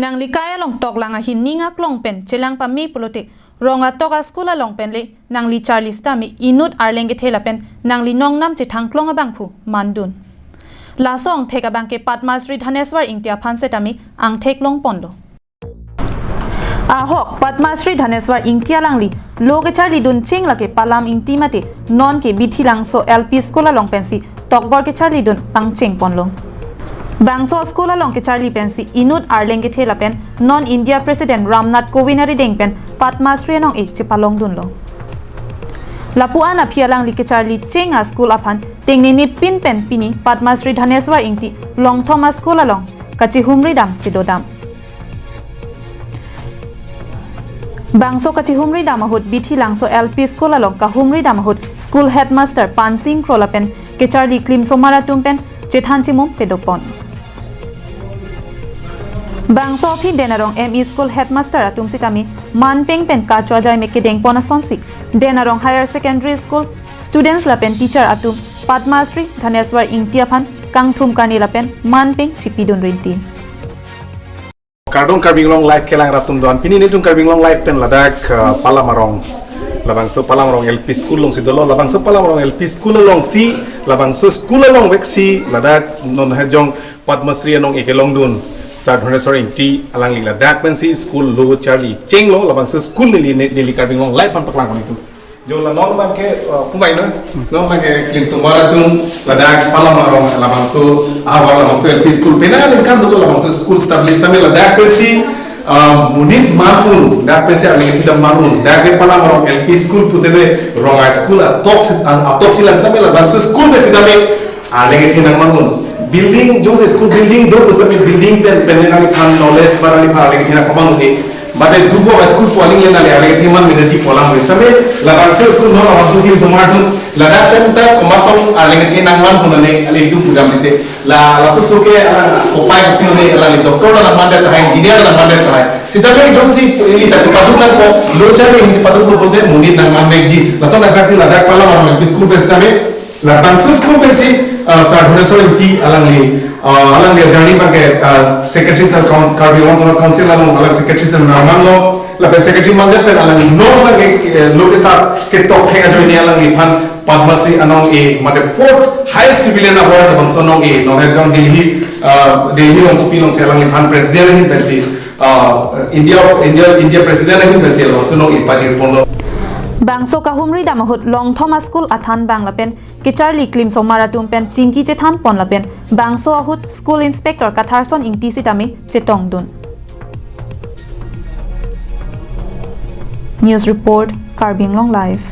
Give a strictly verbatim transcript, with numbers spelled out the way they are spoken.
Nangli kai along toklang ahin ning aklong pen chelang pame pulote, rong atok a-school along pen le nangli charli sitame inut arleng kethe lapen nangli nongnam chethangklong abangphu mandun. Laso angthek abangke Padma Shri Dhaneswar Ingti aphan setame angthek longponlo. Ahok Padma Shri Dhaneswar Ingti alangli lo kecharlidun cheng lake Palam Ingti mate nonke Bithilangso L P School along pensi tokbor kecharlidun pangchengponlo. Bangso school along kecharli pensi inut arleng kethe lapen non India President Ramnath Kovind arideng pen Padma Shri anong-e chepalongdunlo. Lapu-an aphi alangli kecharli cheng a-school aphan tengnene pin pen pini Padma Shri Dhaneswar Ingti longthom a-school along kachihumridam kedodam. Bangso kachihumridam ahut Bithilangso L P School along kahumridam ahut School Headmaster Pansing Kro lapen kecharli klimsomar atum pen chethan chimum pedopon. Bangso aphi Den Arong M E School Headmaster atum sitame manpeng pen kacho ajai me kedengpon asonsi Den Arong Higher Secondary School students lapen teacher atum Padma Shri Dhaneswar Ingti aphan kangthum karni lapen manpeng chipidun rinti. Kardom Karbi Anglong Live kelang rat atum do-an. Pini nelitum Karbi Anglong Live pen ladak, uh, Palam Arong. Labangso Palam Arong L P School alongsi dolo. Labangso Palam Arong L P School alongsi, labangso school along veksi ladak non hajong Padma Shri anong-e kelongdun Sir Dhaneswar Ingti alangli ladak pensi school lo charli chenglo. Labangso school neli, neli Karbi Anglong Live aphan paklang kami tu. Jo la non abangke, uh, pumai no, non abangke klimsomar atum ladak Palam Arong labangso, ahavar labangso L P school. Penang aningkan dolo labangso school establish tame ladak pensi, uh, monit manpun, dak pensi arleng kethe manpun, dak ke Palam Arong L P school putene rong a-school atok si, a-, atok si lang tame labangso school pensi tame arleng kethe nangmanpun. Building, jongsi school building do pusitame building pen, pen nangliphan knowledge ba nangliphan arleng kethe nangkoman uti. Mate dubo a-school pu aling le nangli arleng kethe manmeji pu alam pusitame labangso school non labangso klimsomar atum ladak pen ta komat tong arleng kethe nangmanpun ane ale du pudam ite. La, laso so ke alang kopai kopi ane alangli doctor nangmandet tahai, engineer nangmandet tahai. Sitame jongsi ili ta chepaduk nangpo, lo charli hin chepaduklo pulote monit nangmanmeji. Laso nangkasi ladak Palam Arong L P school pen sitame labangso school pensi, uh, Sir Dhaneswar Ingti alangli, uh, alangli ajarni abangke, uh, Secretary Cell Coun-, Karbi Anglong Autonomous Council along alang Secretary Cell nangmanlo, lapen Secretary mandet pen alang non abangke, eh, lo keta ketok thek ajoine alangliphan Padma Shri anong-e mate fourth highest civilian award labangso anong-e non hajong Delhi, uh, Delhi alongsi pi alongsi alangliphan President ahin pensi, uh, India, India, India President ahin pensi labangso anong-e pajirponlo. Bangso kahumridam ahut longthom a-school athan bang lapen kecharli klimsomar atum pen chingki chethanpon lapen bangso ahut School Inspector Katharson Ingti sitame chetongdun. News report, Karbi Anglong Live.